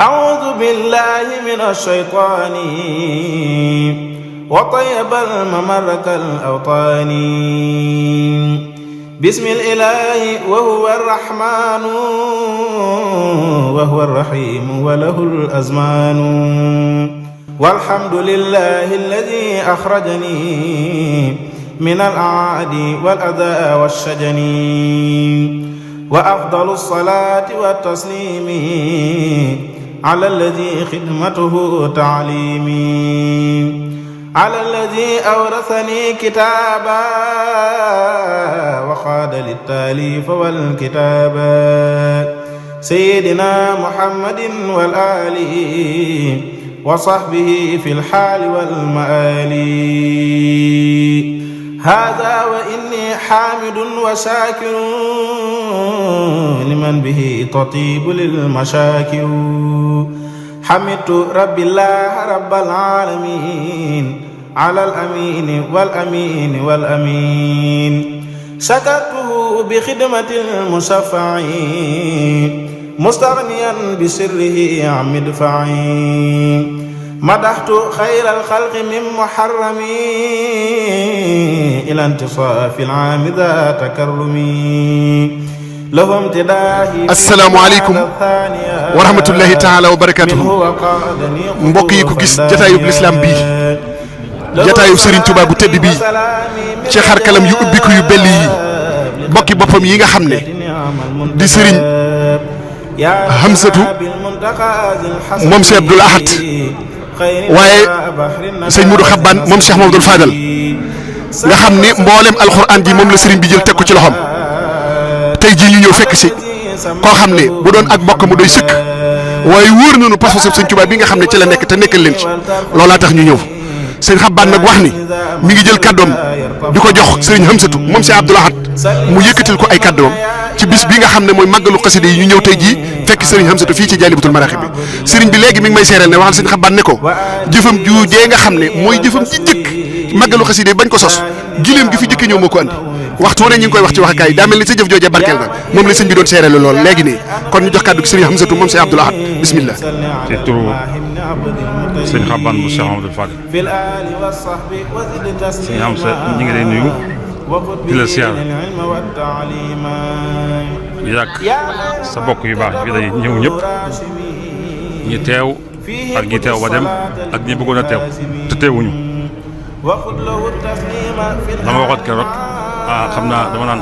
أعوذ بالله من الشيطان وطيب الممر كالأوطان بسم الإله وهو الرحمن وهو الرحيم وله الأزمان والحمد لله الذي أخرجني من الأعادي والأذى والشجن وأفضل الصلاة والتسليم على الذي خدمته تعليمي على الذي أورثني كتابا وخاد للتاليف والكتابا سيدنا محمد والآل وصحبه في الحال والمآل هذا وإني حامد وشاكر لمن به تطيب للمشاكر حمدت رب الله رب العالمين على الأمين والأمين والأمين شكرته بخدمة المشفع مستغنيا بسره عن مدفعي مدحت خير الخلق من محرمي إلى انتصاف العام ذا تكرمي لهم تداهي. asalaamaaleykum wa rahmatullahi taala wa barakaatuhu. mbokk yi ko gis jataayub lislaam bii jataayub Serigne Touba bu tëdd bii ci xar kalam yu ubbiku yu belli yi bokki boppam yi nga xam ne di Serigne Hamsatu moom Cheikh Abdoul Ahad waaye sëñ Modou Xabbaan moom Cheikh Mamadou Fadal nga xam ne mboolem alxuraan ji moom la Serigne bi jël teg ko ci loxoom tey jii ñu ñëw fekk si koo xam ne bu doon ak bokk mu doy sëkk waaye wóor nañu pas-pasam sëñ Tuubaa bi nga xam ne ci la nekk te nekkal leen ci loolaa tax ñu ñëw sëñ Xabbaan nag wax ni mi ngi jël kàddoom di ko jox Serigne Hamsatu moom Cheikh Abdoul Ahad mu yëkkatil ko ay kàddoom ci bis bi nga xam ne mooy màggalu xasida yi ñu ñëw tey jii fekk Serigne Hamsatu fii ci Jaalibatul Maraaxib bi Serigne bi léegi mi ngi may seereel ne waxal sëñ Xabbaan ne ko jëfam juujee nga xam ne mooy jëfam ci jëkk màggalu xasida yi bañ ko sos gileem gi fi jëkk ñëw moo ko andi waxtu wu ne ñu ngi koy wax ci waxakaay daa mel ni sa jëf joojee barkeel na moom la sëñ bi doon seereelu lool léegi nii kon ñu jox kàddu gi Serigne Hamsatu moom Cheikh Abdoul Ahad bismillah. ci turu sëñ Xabbaan bu Cheikh Mamadou Fadel sëñ Hamsa ñu ngi lay nuyu di la siyaar yàgg sa bokk yu baax yi day ñëw ñëpp ñi teew ak ñi teew ba dem ak ñi bëggoon a teew te teewuñu dama waxoon keroog xam naa dama naan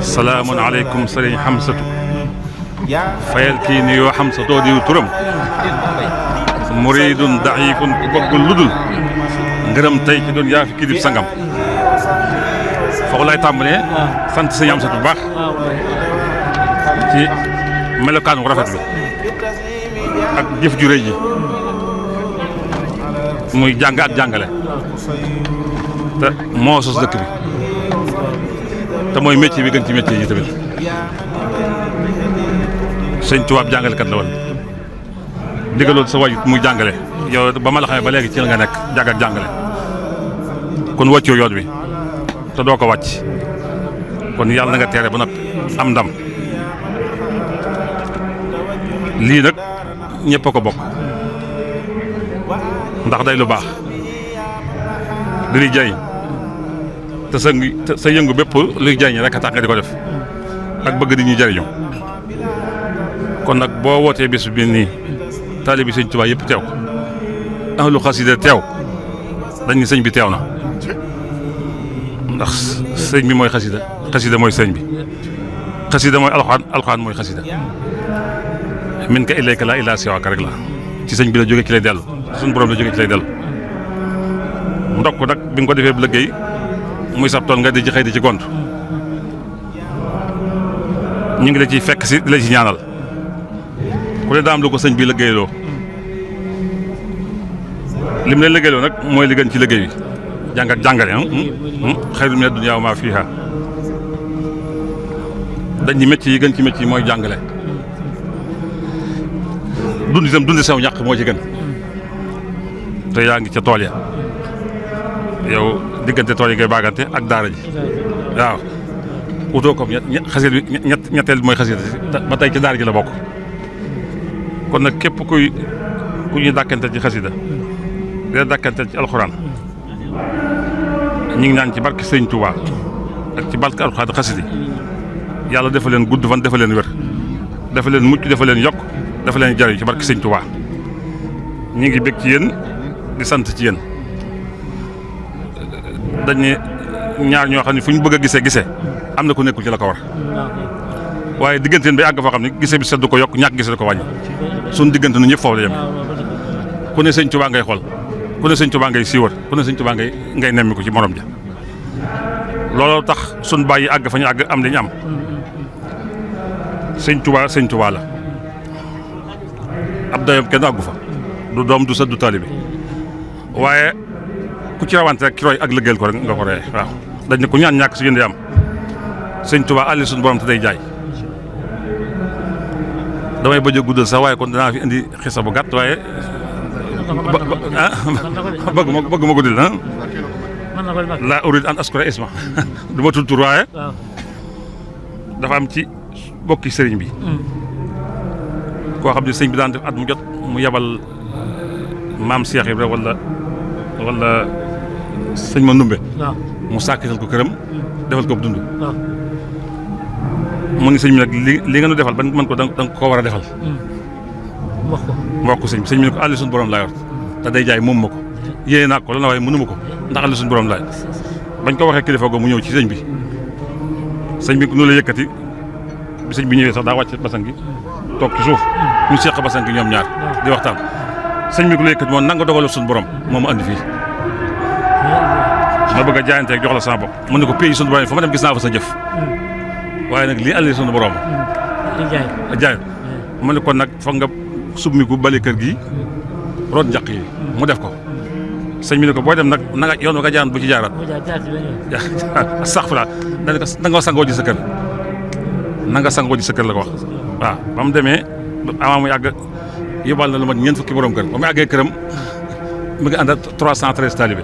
salaamun aleykum sëriñ Hamsatu fayal kii ni yoo Hamsatoo di turam muridun daifun ku bëggul ludul ngërëm tey ci doon yaa fi kii di sangam foofu laay tàmbalee sant sëriñ Hamsatu bu baax ci melokaan wu rafet bi ak jëf ju rëy ji muy jàng ak jàngale te moo sos dëkk bi te mooy métier bi gën ci métier yi tamit sëñ tubaab jàngalekat la woon digaloon sa wajut muy jàngale yow ba ma la xamee ba léegi ci la nga nekk jàng ak jàngale kon wàccoo yoon wi te doo ko wàcc kon yàlla na nga teere ba noppi am ndam lii nag ñëpp a ko bokk ndax day lu baax luy jariñ te sa yëngu bépp luy jariñ rek a tax nga di ko def ak bëgg di ñuy jariñu kon nag boo wootee bés bi nii taalibi sëñ Tuubaa yëpp teew ahlu xasida teew dañ ni sëñ bi teew na ndax sëñ bi mooy xasida xasida mooy sëñ bi xasida mooy alxuraan alxuraan mooy xasida min ka ilayka laa ilaa siwaaka rek la ci sëñ bi la jóge ci lay dellu suñu borom la jóge ci lay dellu ndokk nag bi nga ko defee bu liggéey muy sab tool nga di ci xëy di ci gont ñu ngi la ciy fekk si di la ci ñaanal ku ne daam lu ko sëñ bi liggéeyloo lim leen liggéeyloo nag mooy li gën ci liggéey bi jàng ak jàngale xayrun mina dunyaa wa maa fiihaa dañ ñi métier yi gën ci métier yi mooy jàngale dund itam dund saw ñàq moo ci gën te yaa ngi ca tool ya yow diggante tool yi ngay baagante ak daara ji waaw utoo comme xasida bi ñetteel bi mooy xasida ba tey ci daara ji la bokk kon nag képp ku ñuy dàkkantal ci xasida di dàkkantal ci alxuraan ñu ngi ñaan ci barke Sëñ Tuubaa ak ci barke alxuraan xasida yàlla dafa leen gudd fan dafa leen wér dafa leen mucc dafa leen yokk dafa leen jariñ ci barke Sëñ Tuubaa ñu ngi bég ci yéen di sant ci yéen dañ ne ñaar ñoo xam ne fu ñu bëgg a gisee am na ku nekkul ci la ko war waaye digganteen bi àgg foo xam ne gisee bi sedd ko yokk ñàkk gisee da ko wàññi suñu diggante nu ñëpp foofu la yem ku ne Sëñ Tuubaa ngay xool ku ne Sëñ Tuubaa ngay siiwar ku ne Sëñ Tuubaa ngay nemmi ko ci morom ja looloo tax suñ bàyyi àgg fa ñu àgg am li ñu am Sëñ Tuubaa la ab dayoom kenn àggu fa du doom du sët du taalibe waaye ku ci rawante rek ci roy ak liggéeyal ko rek nga ko reye waaw dañ ne ku ñaan ñàkk su yëndee am Sëñ Tuubaa àlli suñu borom te day jaay damay bëgg a guddal sax waaye kon danaa fi indi xisa bu gàtt waaye bëgg ma guddal la urid an askura isma du ma tudd tur waaye dafa am ci bokki sëriñ bi koo xam ne sëñ bi daan def at mu jot mu yebal maam Cheikh Ibra wala sëñ ma ndumbe mu sàkkital ko këram defal ko dund mu ni sëñ bi nag li nga nu defal ban man ko danga ko war a defal wax ko sëñ bi ne ko àlli suñu borom laa yor te day jaay moom ma ko yéene naa ko la na waaye mënuma ko ndax àlli suñu borom laay bañ ko waxee kilifa go mu ñëw ci sëñ bi nu la yëkkati bi sëñ bi ñëwee sax daa wàcc basan gi toog ci suuf ñu seq basan gi ñoom ñaar di waxtaan sëñ bi ku la yëkkati moom nanga dogalu suñu borom moom mu andi fii ma bëgg a jaayanteeg jox la sama bopp mu ne ko pays suñu borom fa ma dem gis naa fa sa jëf waaye nag lii àlli suñu borom jaay mu ne kon nag foog nga submi ku bale kër gi root njaq yi mu def ko sëñ bi ne ko booy dem nag na nga yoon wa nga jaan bu ci jaaraat sax fa da nga sangoo ji sa kër na nga sangoo ji sa kër la ko wax waaw ba mu demee amaa mu yàgg yóbbal na lu mat ñeent fukki borom kër ba mu àggee këram mu ngi ànd ak 313 talibé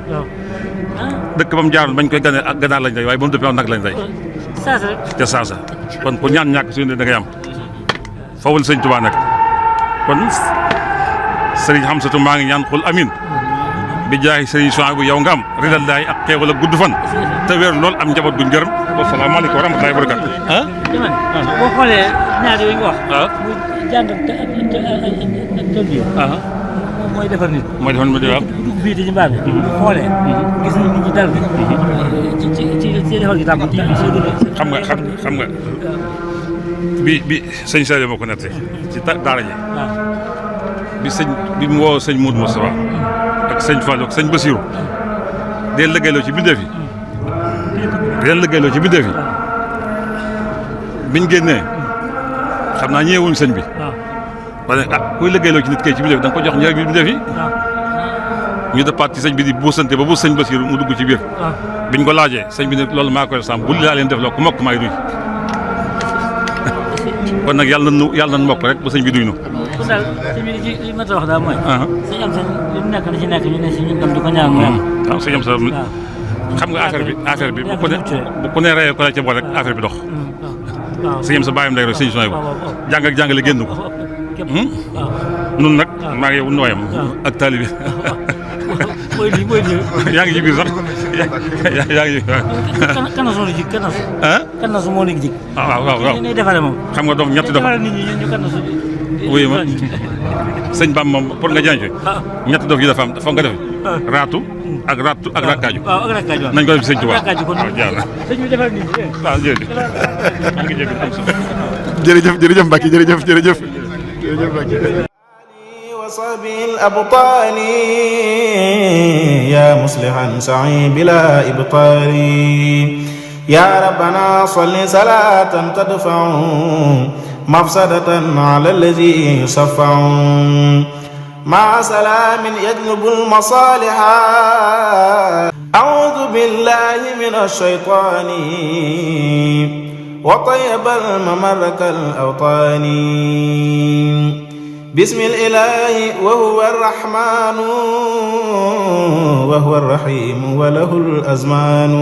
dëkk ba mu jaaroon bañ koy gane ak ganaar lañ day waaye ba mu dëppee nag lañ day te saasa kon ku ñaan ñàkk suñu da ngay am fawul Sëñ Tuubaa nag kon sëriñ Xamsatu maa ngi ñaan xul amin bi jaay sëriñ Souhaïbou bu yow nga am ridallaahi ak xeewal ak gudd fan te wér lool am njaboot guñ gërëm wa salaamaaleykum wa rahmatullaahi wa barakaatu boo xoolee ñaar yooyu nga wax muy jàng ak tënbiir mooy defar nit waaw dugg fii di ci mbaar bi xoolee gis nañ nit ñi dal ci defar gi tàmm xam nga bi sëñ Saliou moo ko nette ci daara ji bi mu woo sëñ Modou Moustapha ak sëñ Fallou ak sëñ Bassirou dee liggéeyloo ci bindee fi biñ génnee xam naa ñëwuñ sëñ bi parce que kuy liggéeyloo ci nit kay ci bindee fi da nga ko jox njëriñ bi bindee fi ñu dëppaat ci sëñ bi di buusante ba bu sëñ Bassirou mu dugg ci biir biñ ko laajee sëñ bi ne loolu maa koy sàmm bu laa leen def loo ku mokk maay duy kon nag yàlla nañ mokk rek ba sëñ bi duy nu kon daal sëñ bi li ma ta wax daal mooy sëñ am seen li mu nekk na ci nekk ñu ne si ñun tam di ko ñaan mu am waaw sëñ am sa xam nga affaire bi bu ku ne reyee ko la ca boole rek affaire bi dox sëñ am sa bàyyam lay rek sëñ Souhaïbou jàng ak jàngale génn ko nun nag maa ngi yow nooyam ak taalibi mooy lii yaa ngi ci biir sax yaa ngi kanasu moo la jig kanasu moo la jig waaw ni defaree moom xam nga doom ñetti dof defaree nit ñi ñu kanasu wuyu ma sëñ Bam moom pour nga jàng ñetti dof yi dafa am foog nga def raatu ak rakkaaju nañ ko def sëñ Tuubaa waaw jaar na sëñ bi defaree nit ñi waaw jërëjëf Mbacke jërëjëf وصحبه الأبطال يا مصلحا سعي بلا إبطال يا ربنا صل صلاة تدفع مفسدة على الذي يصفع مع سلام يجلب المصالح أعوذ بالله من الشيطان وطيب الممر كالأوطان بسم الإله وهو الرحمن وهو الرحيم وله الأزمان